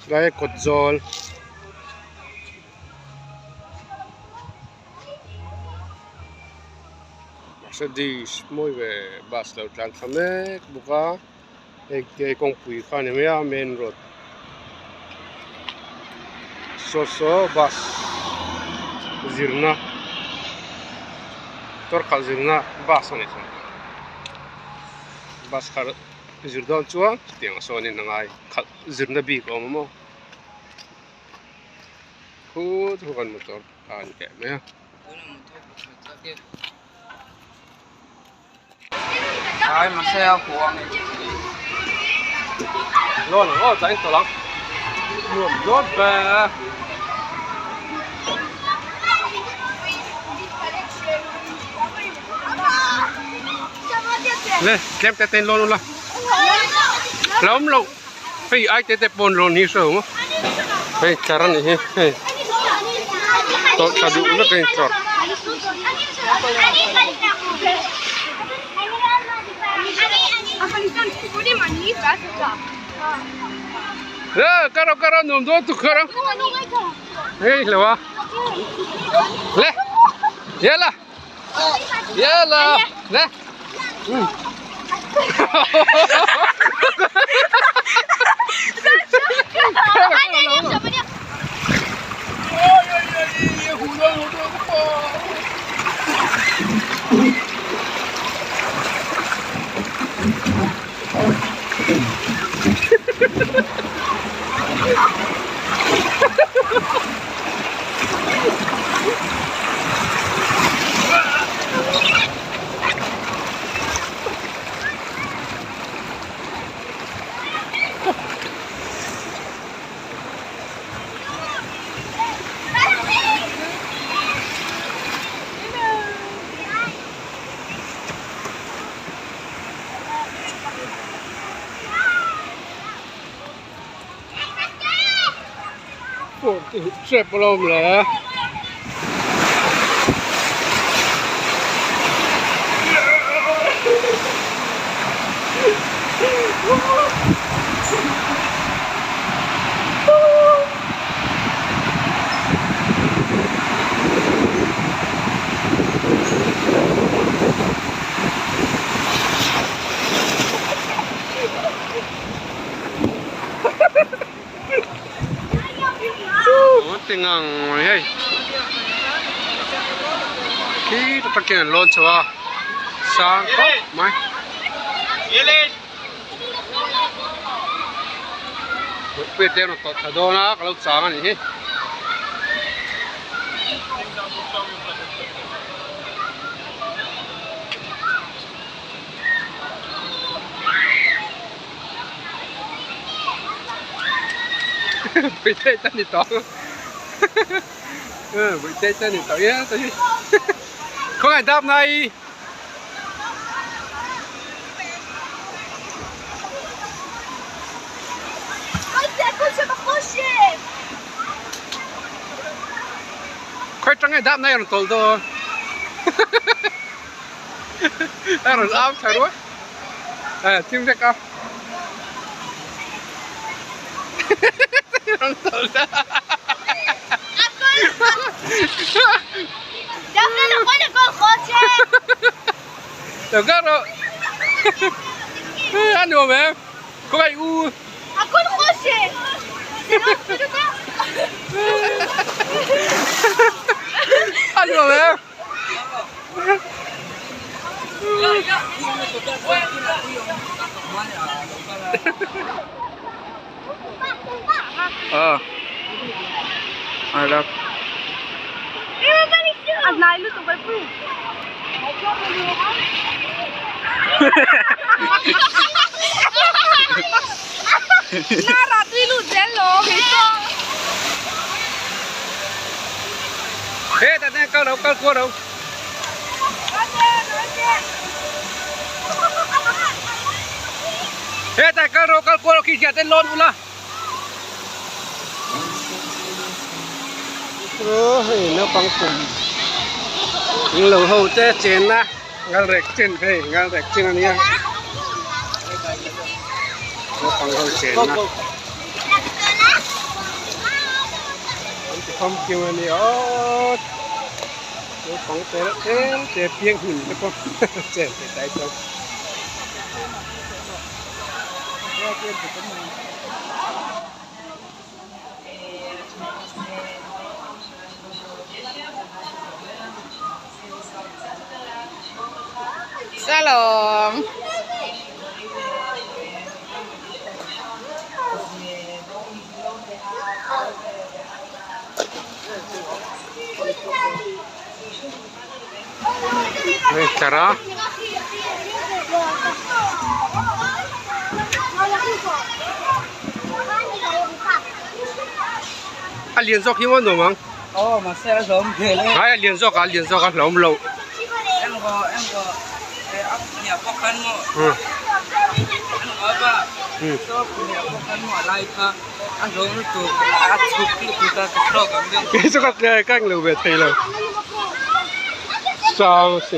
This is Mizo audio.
Tlai kawt zawl Mercedes mawi ve bus lo tlan thla mek bawk a hei te kawngpui kha a ni mai a main road saw saw bus zirna motor khalh zirna bus a ni thung bus khalh zir dawn chuan chutiang sawnin a ngai khalh zirna bik a awm a maw khu chu kan motor a ni teh mai a. Lawn ang aw tlai tawlh ang nuam dawn ve. Le tlem te te in lawn ula la awm loh hei ai te te pawn lawn hi hre awm a hei tlar a nih hi hei tawlh thla duh vek a intlar. Le kar aw kar aw nuam dawn tuk kar aw hei hlauh a le yala. Yalla. Le. Trep alawm le. Tingang mai hei khi ta takin an lawn chho a sang khawp mai. Puia te rawn tawlh thla dawn a ka lo chang a nih hi. Buite chân thì to Buite chân thì to nhé Không ai đáp này Khoi tang ai đáp này còn tol do A rawn au thla ruai a thim vek a rawn tawlh ta Được các rồi Ăn được em Có phải u Ăn được em Ờ Ai đâu Thế ta câu đâu câu cua đâu Thế ta câu đâu câu cua đâu khi tên lon ula Hei naupang kum englo ho te chen na ngal rek chen hei ngal rek chen ania naupang ho chen na. Famkim a ni aw naupang te reuh tlem te piang hmun te pawh chen thei tai chuan. Salom. Hei tlar a. A lian zawk hi maw nuam ang. Hai a lian zawk a, a lian zawk a hlauhawm loh. Kei chu ka keng lo ve thei lo. Sang si.